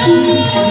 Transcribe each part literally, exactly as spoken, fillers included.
Banjo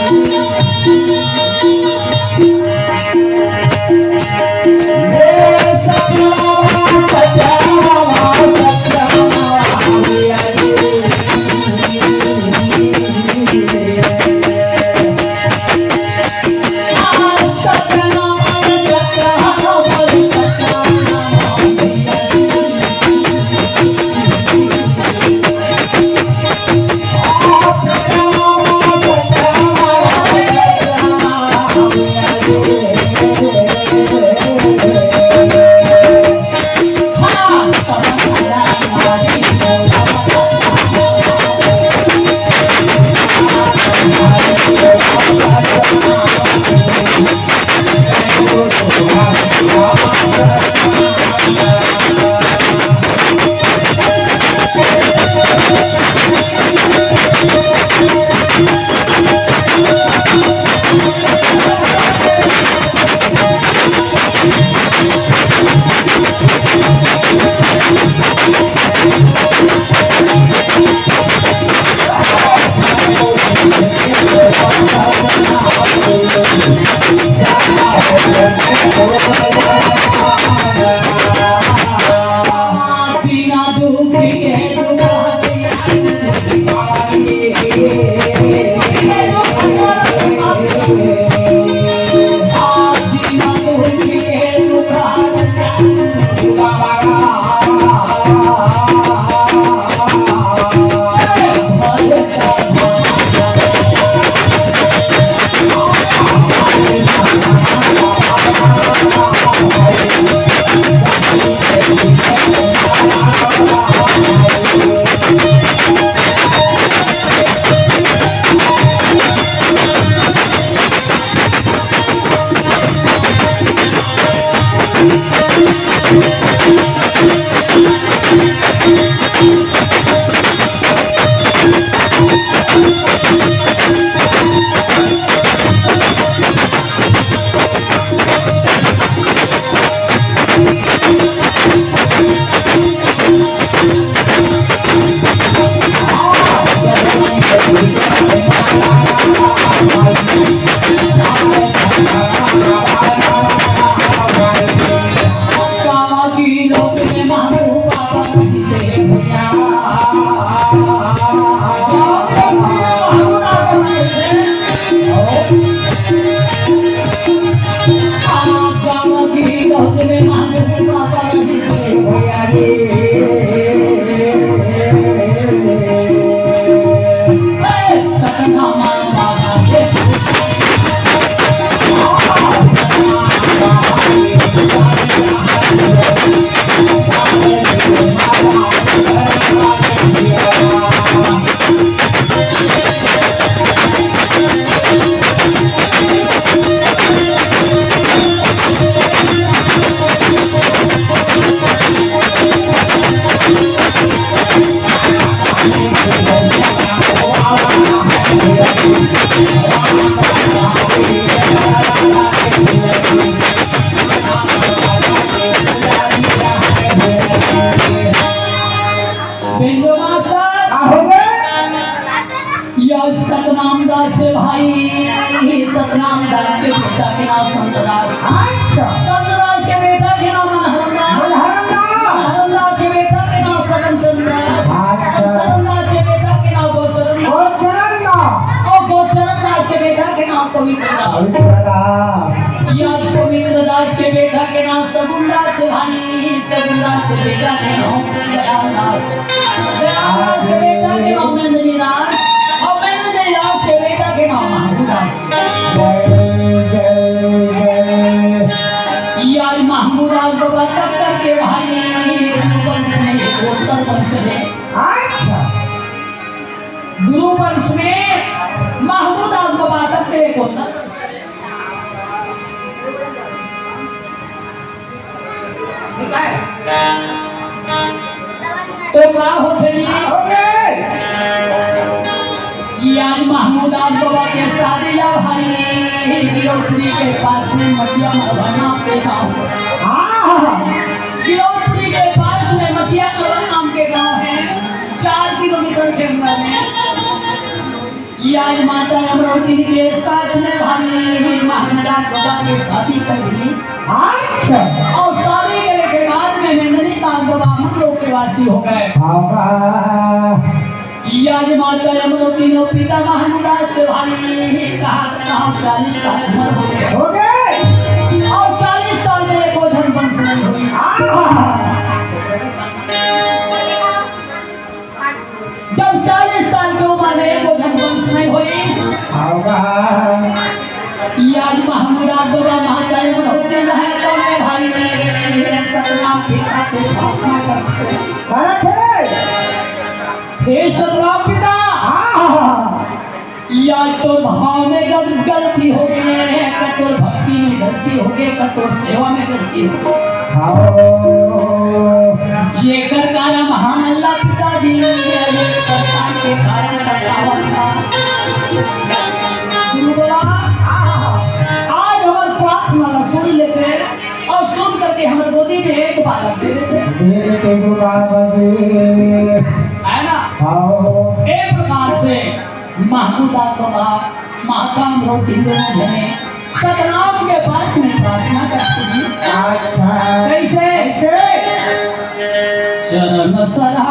master. का हो गे? यह सतनाम दास हे भाई, सतनाम दास के बेटा के नाम संत दास। अच्छा। संत दास के बेटा के नाम मनहरन दास। मनहरन दास। मनहरन दास के बेटा के नाम सरनचंद दास। अच्छा। सरनचंद दास के बेटा के नाम गोचरन दास। गोचरन दास। और गोचरन दास के बेटा के नाम पवित्र दास। पवित्र दास। या पवित्र दास के बेटा के नाम सगुन दास हे भाई, सगुन दास के बेटा के नाम दयाल दास। दयाल दास के बेटा के नाम मेंदनी दास, और मेंदनी दास के बेटा के नाम महमूद दास। जय, जय, जय। यार महमूद दास बाबा तब तक के भाई गुरु वंश में गोत्र वंश में। अच्छा। गुरु वंश में महमूद दास बाबा तब के गोत्र वंश में। तो का होथे जी? कि आज महमूद दास बाबा के शादी ला भाई गिरौदपुरी के पास में मटिया मलवा नाम के गाँव। हाँ। गिरौदपुरी के पास में मटिया मलवा नाम के गाँव है, चार किलोमीटर के अंदर में। कि आज माता अमरौती के साथ में भाई महमूदा बाबा के शादी कर दी। अच्छा। और शादी करे के बाद में मेंदनी बाबा हम लोग के वासी हो गए। बाबा। कि आज माता अमरौती ने पिता महमूदा से भाई कहा, कहा चालीस साल उम्र हो गए। हो गए। और चालीस साल में एको झन वंश नहीं हुई। हाँ। जब चालीस साल के उम्र में एको झन वंश नहीं होइस। बाबा। कि आज महमूदा बाबा महाकाली में होते रहे तो मैं भाई सतनाम पिता से प्रार्थना करते। करत हे। हे सतनाम पिता। हाँ। या तो भाव में गल-, गलती हो गई है, या तो भक्ति में गलती हो गई, या तो सेवा में गलती हो गई। हाँ। जेकर कारण हम अल्लाह पिताजी संतान के कारण बतावत था। गुरु बोला, आज हमार प्रार्थना ला सुन लेते और सुन करके हमारे गोदी में एक बालक दे देते। दे देते गुरु बाबा जी। है ना? हाँ। एक प्रकार से महमूदा बाबा, महाकाम रोटी दोनों जने सतनाम के पास में प्रार्थना करते हैं। अच्छा। कैसे? कैसे? चरण सदा,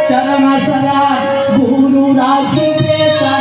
चरण सदा गुरु राखी के सदा।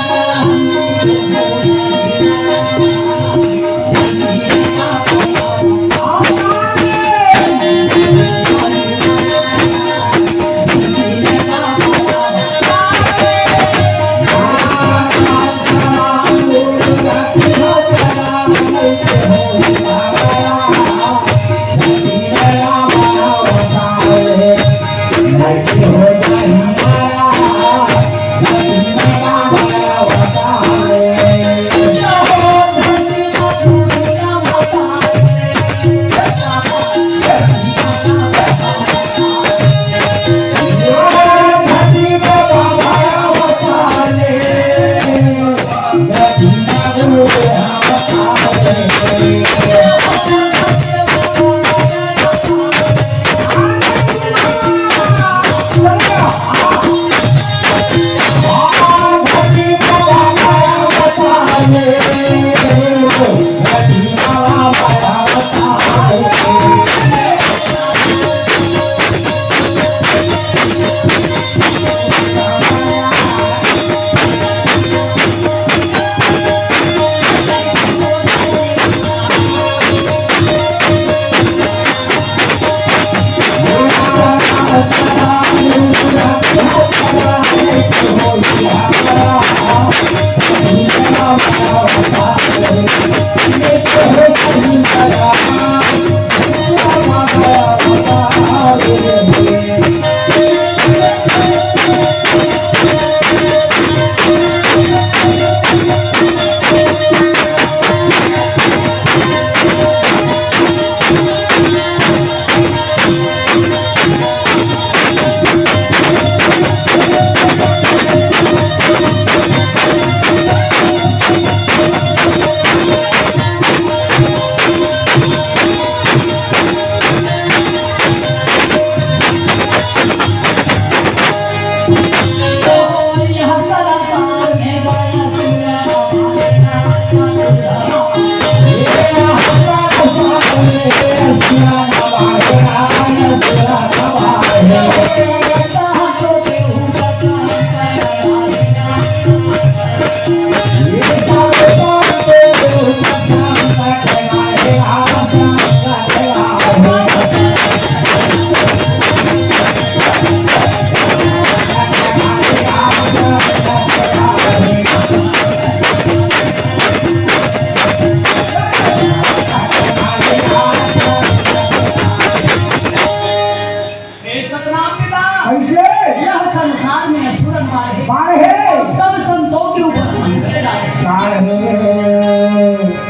हे सतनाम पिता, कैसे? यह संसार में असुरन मारे। मारे हे। और सब संतों के ऊपर संकट डाले। डाले हे।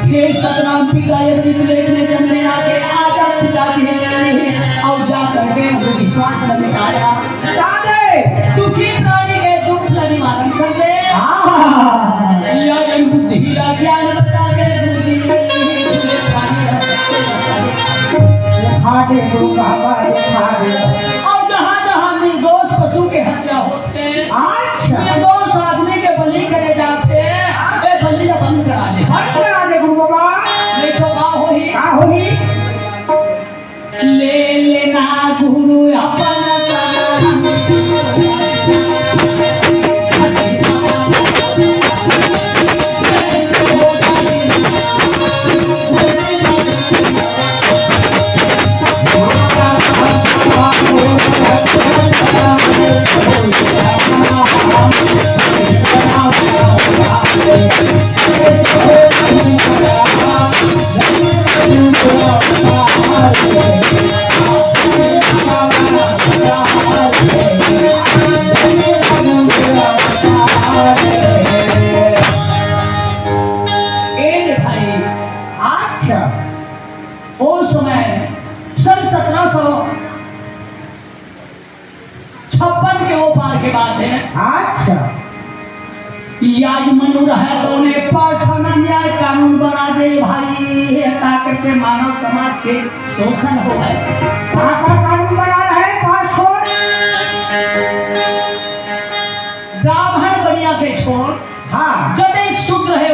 हे सतनाम पिता, यदि प्लेट में जन्मे आके आजा पिता की और जा करके हमको विश्वास में मिटाया। बता दे। दुखी प्राणी के दुख ला निवारण कर दे। हाँ। या जन बुद्धि ला ज्ञान बता दे, बुद्धि, बुद्धि प्राणी ला सत्य बता दे। दिखा दे तू बाबा, दिखा दे। और जहाँ जहाँ निर्दोष पशु के हत्या होते, अच्छा। ये दो आदमी के बलि करे जाथे, ए बलि ला बंद करा दे। बंद करा दे गुरु बाबा। नहीं तो का होही? का होही? ले लेना गुरु अपन शरण। ए रे भाई, अच्छा, ओ समय सन सत्रह सौ छप्पन के ओ पार के बात हे। अच्छा। ई आज मनु रहे तो ओने पाँच ठो नया कानून बना दे भाई, ये का करके मानव समाज के शोषण होवय। का का कानून बना रहे पाँच ठो? ब्राह्मण बनिया के छोड़, हाँ। जतेक शूद्र हे